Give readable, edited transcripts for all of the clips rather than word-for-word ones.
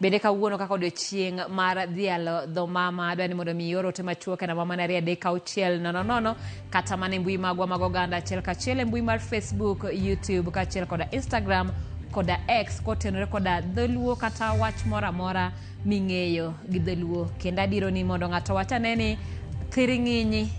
Bende kawuono kaka odiochieng' mar dhialo dho mama, adwa ni mondo mi ior ote machuok e namba mana 23600 kata mana e mbui magwa mag oganda achiel kachiel e mbui mar Facebook, YouTube kaachiel koda Instagram koda X kotenore koda dholuo kata wach moro amora ming'eyo gi dholuo. Kendo adiro ni mondo ng'ato wach ane ni thiring'inyi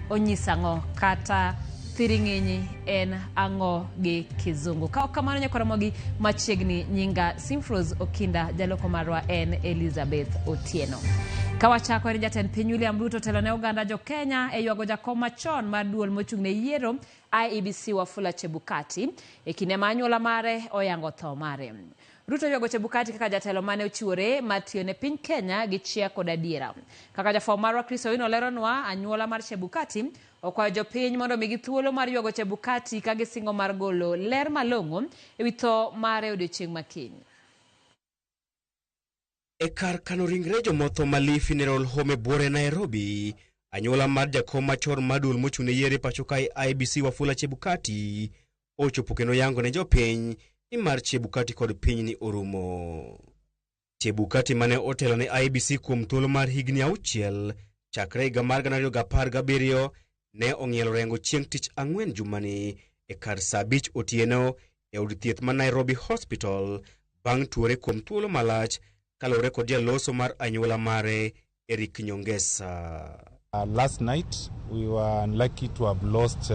onyisa ang'o kata thiring'inyi en ang'o gi kizungu. Ka ok kamano nyaka ramogi machiegni nyinga Simfros Okinda, jaloko marwa en Elizabeth Otieno. Ka wachako en jatend piny William Ruto telo ne oganda jo Kenya e ywago jakom machon mar duol mochung' ne yiero IEBC Wafula Chebukati e kinde ma anyuola mare oyango tho mare. Ruto ywago Chebukati kaka jatelo mane ochiwore mar tiyo ne piny Kenya gi chia kod adiera. Kaka jafwambo marwa Chris Owino leronwa, anyuola mar Chebukati okwayo jopiny mondo omigi thuolo mar ywago Chebukati ka gisingo mar golo ler malong'o e wi tho mare odiochieng' ma kiny. E kar kano ringre jomotho ma Lee Funeral Home e buore Nairobi, anyuola mar jakom machon mar duol mochung' ne yiero e pacho kae IEBC Wafula Chebukati ochopo kendo yango ne jopiny ni mar Chebukati kod pinyni orumo. Chebukati mane otelo ne IEBC kuom thuolo mar higni 6 chakre higa mar 2017 ne ong'ielo rengo chieng' tich ang'wen jumani e kar saa 5 otieno e od thieth ma Nairobi Hospital bang' tuore kuom thuolo malach kaluwore kod jaloso mar anyuola mare Eric Nyongesa. Last night we were unlucky to have lost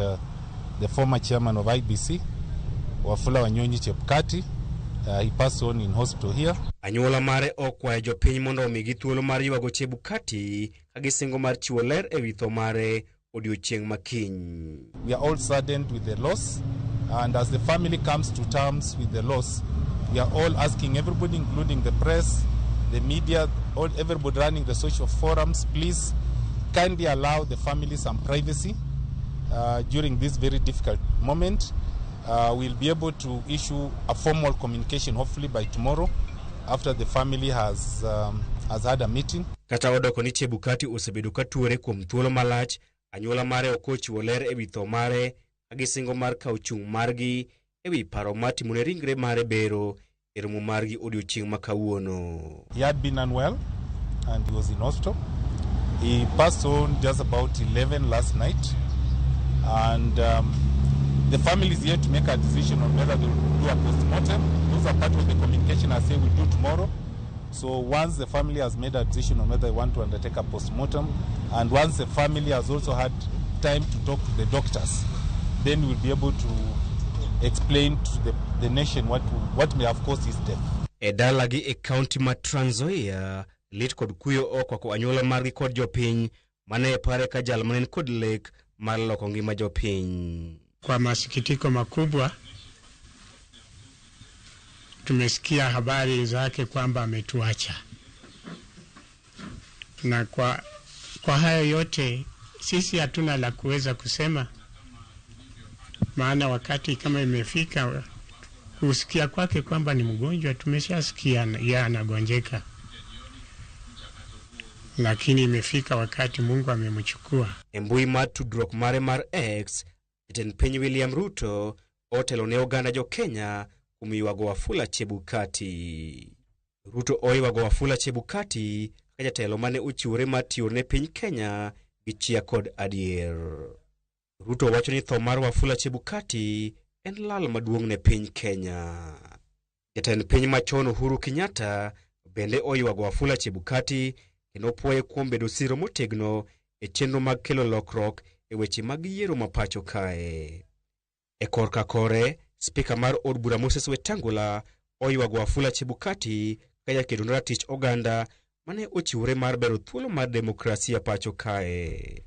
the former chairman of IEBC, Wafula Wanyonyi Chebukati. He passed on in hospital here. Anyuola mare okwayo jopiny mondo omigi thuolo mar ywago Chebukati ka gisingo mar chiwo ler e wi tho mare odiochieng' ma kiny. We are all saddened with the loss, and as the family comes to terms with the loss, we are all asking everybody, including the press, the media, everybody running the social forums, please kindly allow the family some privacy during this very difficult moment. We'll be able to issue a formal communication hopefully by tomorrow after the family has had a meeting. Kata odoko ni Chebukati osebedo ka tuore kuom thuolo malach, anyuola mare ok ochiwo ler e wi tho mare ka gisingo mar kawo chung' margi e wi paro mar timone ringre mare bero e romo margi odiochieng' ma kawuono. He had been unwell and he was in hospital. He passed on just about 11 last night, and the family is yet to make a decision on whether they will do a post-mortem. Those are part of the communication I say we'll do tomorrow. So once the family has made a decision on whether they want to undertake a post-mortem, and once the family has also had time to talk to the doctors, then we'll be able to explain to the nation what may have caused his death. E dalagi e kaunti ma Trans Nzoia, lit kod kuyo okwako anyuola margi kod jopiny mane pare ka jal mane kod lek mar loko ngima jopiny. Kwa masikitiko makubwa tumesikia habari zake kwamba ametuacha, na kwa hayo yote sisi hatuna la kuweza kusema, maana wakati kama imefika kusikia kwake kwamba ni mgonjwa, tumeshasikia yeye anagonjeka, lakini imefika wakati Mungu amemchukua. E mbui mar tudruok mare mar X, jatend piny William Ruto otelo ne oganda jo Kenya kuom ywago Wafula Chebukati. Ruto oywago Wafula Chebukati kaka jatelo mane ochiwore mar tiyo ne piny Kenya gi chia kod adier. Ruto wacho ni tho mar Wafula Chebukati en lal maduong' ne piny Kenya. Jatend piny machon Uhuru Kenyatta bende oywago Wafula Chebukati kendo puoye kuom bedo siro motegno e chenro mag kelo lokruok e weche mag yiero ma pacho kae. E korka kore, spika mar od bura Moses Wetangula oywago Wafula Chebukati kaka jakedo ne ratich oganda mane ochiwore mar bero thuolo mar demokrasia pacho kae.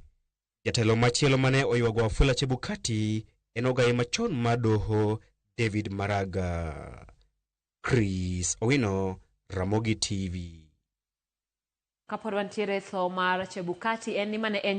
Jatelo machielo mane oywago Wafula Chebukati en ogaye machon mar doho David Maraga. Chris Owino, Ramogi TV. Kapod wantiere tho mar Chebukati en ni mane en